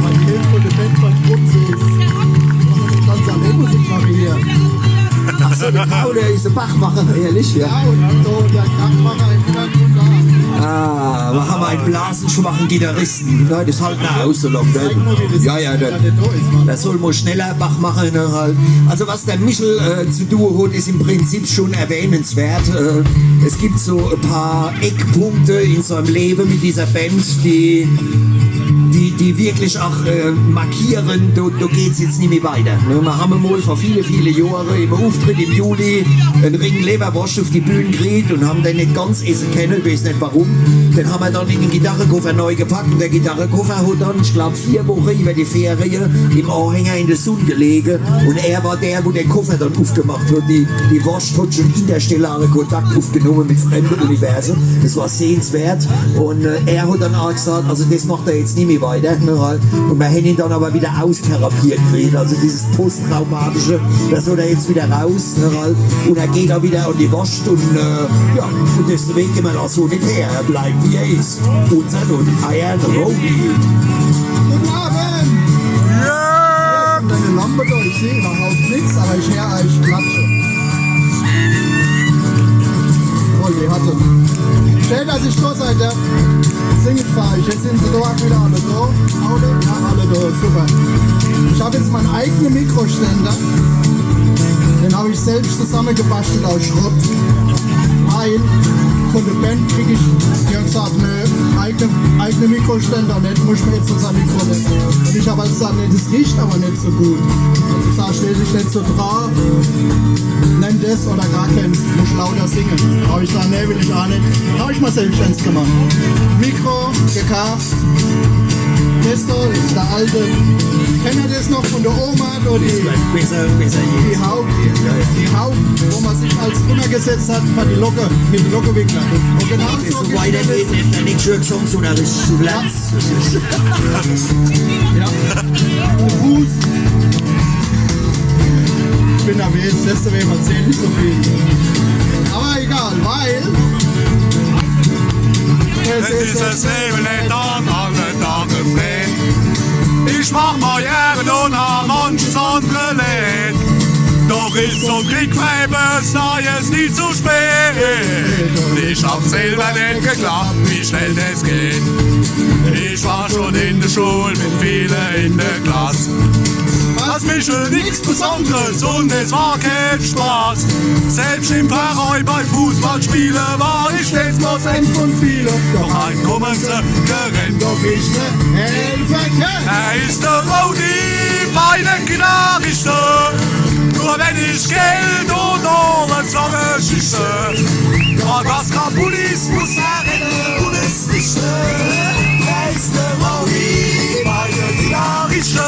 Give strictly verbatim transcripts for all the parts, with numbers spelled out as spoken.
Mein Kind von der Band beim Putzen ist ganz allein, muss ich mal hier. Ach so, der Paul, der is de Bachmacher, ehrlich, ja. Ja, und so der Krangmacher im Hintergrund da. Ah, mir hän en blaseschwache Gitarrist. Ja, das halt nach Hause lang, ne? Ja, ja, der, der soll mal schneller Bachmacher, ne, halt. Also was der Michel äh, zu tun hat, ist im Prinzip schon erwähnenswert. Äh, es gibt so ein paar Eckpunkte in seinem Leben mit dieser Band, die, die, die wirklich auch äh, markieren, da, da geht's jetzt nicht mehr weiter. Ne? Wir haben mal vor viele, viele Jahren im Auftritt im Juli einen Ring Leberwurst auf die Bühne gekriegt und haben den nicht ganz essen können, ich weiß nicht warum. Den haben wir dann in den Gitarrenkoffer neu gepackt und der Gitarrenkoffer hat dann, ich glaube, vier Wochen über die Ferien im Anhänger in der Sonne gelegen und er war der, wo den Koffer dann aufgemacht hat. Die, die Wurst hat schon interstellare Kontakt aufgenommen mit fremden Universen. Das war sehenswert und äh, er hat dann auch gesagt, also das macht er jetzt nicht mehr weiter. Ne, halt. Und wir haben ihn dann aber wieder austherapiert gekriegt. Also dieses posttraumatische, das soll er jetzt wieder raus. Ne, halt. Und er geht da wieder an die Wurst und äh, ja, und deswegen gehen wir da so nicht her. Er bleibt, wie er ist. Unser und euer Rogi. Guten Abend! Ja! Deine Lampe da, ich sehe überhaupt nichts, aber ich höre euch klatschen. Voll, die hatte. Schön, dass ich da sein darf. Singen fahre ich. Jetzt sind sie da, auch wieder alle da. Alle? Ja, alle da. Super. Ich habe jetzt meinen eigenen Mikroständer. Den habe ich selbst zusammengebastelt aus Schrott. Weil von der Band kriege ich, die haben gesagt, ne, eigene, eigene Mikroständer nicht, muss man jetzt unser Mikro nehmen. Und ich habe halt gesagt, ne, das riecht aber nicht so gut. Und sie sagt, stell dich nicht so dran, nimm das oder gar keins, muss lauter singen. Aber ich sage, nee, will ich auch nicht. Habe ich mir selbst eins gemacht. Mikro, gekauft. Das da ist der alte. Kennt ihr das noch von der Oma? Da die, besser, besser die Haube, ja, ja, die Haube, wo man sich als drunter gesetzt hat, für die Locke, mit Lockewickler. Und genau so weitergeht, nicht, nicht schon Gesangsunterricht. Ja. Ja. Fuß. Ich bin da jetzt, letzte Woche erzählt nicht so viel. Aber egal, weil es ist das Leben nicht an, an den Tag gefreut. Ich mach mir Ärger und hab manches andere Leid. Doch ist zum Glück für etwas Neues nie zu spät. Und ich hab selber nicht geglaubt, wie schnell das geht. Ich war schon in der Schule mit vielen in der Klasse. Als Michel nichts Besonderes und es war kein Spaß. Selbst im Verein bei Fußballspielen war ich stets bloß ein von vielen. Doch ein Kommen sie gerennt, ob ich ne helfen kann. Er ist der Rowdy bei den Gitarristen. Nur wenn ich Geld und Ohren zusammenschieße, war das Kapulismus. Und es ist, äh, er ist der Rowdy bei den Gitarristen.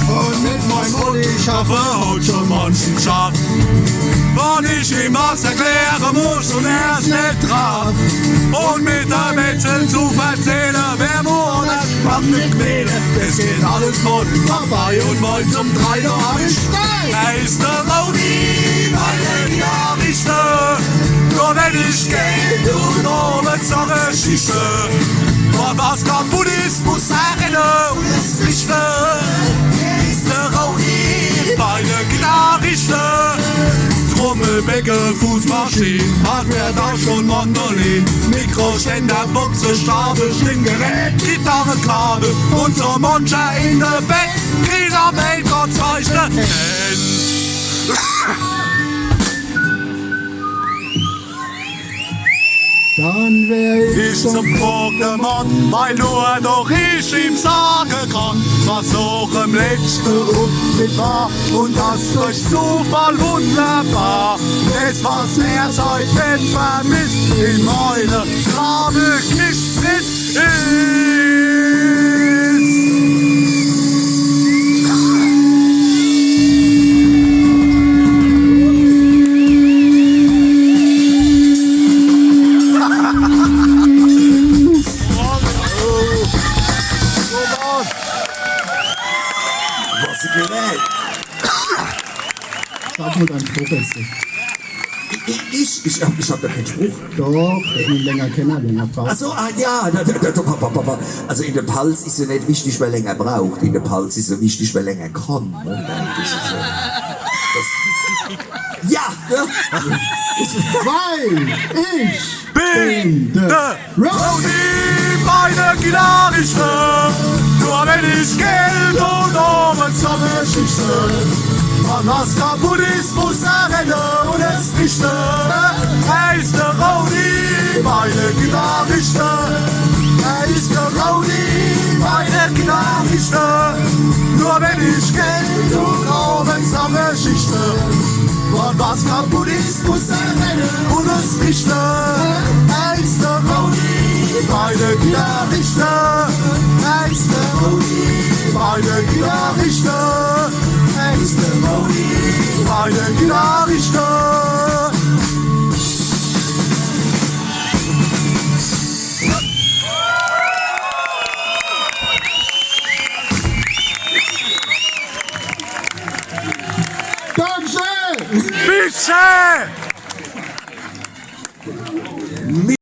Und mit meinem Olli schaffe haut schon manchen Schaff. Wann ich ihm was erklären muss und er's nicht drauf. Und mit der Wetzel zu verzählen, wer wo das macht mit mir. Es geht alles von vorbei und morgen um drei Uhr hab ich frei. Er ist der Rowdy bei den Gitarristen. Nur wenn ich Geld und Ohren zusammenschieße, war das Kapulismus. Sag Hallo, das ist der Rowdy bei den Gitarristen. Trommelbecken, Fußmaschine, Hardware, Tasch und Mandolin, Mikroständer, Boxen, Stabel, Stimmgerät, Gitarre, Kabel und so mancher in der Band, dieser Welt Gott zeichnet. Dann wär ich zum Pokémon, weil nur noch ich ihm sagen kann, was noch im letzten Auftritt war. Und das durch Zufall wunderbar. Es war sehr seitdem vermisst in meiner Grabekiste. Was ein Gerät! Sag mal deinen Spruch jetzt nicht. Ich, ich, ich hab, ich hab do kee Spruch. Doch, wenn mer länger kenne, länger brauche. Ach so, ah ja, da, da, da, da, pa, pa, pa, pa. Also in de Palz is jo net wichtig, wer länger braucht. In de Palz is jo wichtig, wer länger kann. Ne? Das is jo, das, ja, ne? Weil ich bin de Rowdy, bei de Gitarriste, nur wenn ich Geld un Owend zusammeschichte. Wann was kaputt is, muss er renne un es richte. Er is de Rowdy, bei de Gitarriste. Er is de Rowdy, bei de Gitarriste. Nur wenn ich Geld un Owend zusammeschichte. Wann was kaputt is, muss er renne un es richte. Er is de Rowdy, bei de Gitarriste. Er is de Rowdy, bei de Gitarriste. Er is de Rowdy, bei de Gitarriste. Dankeschön! Bitte!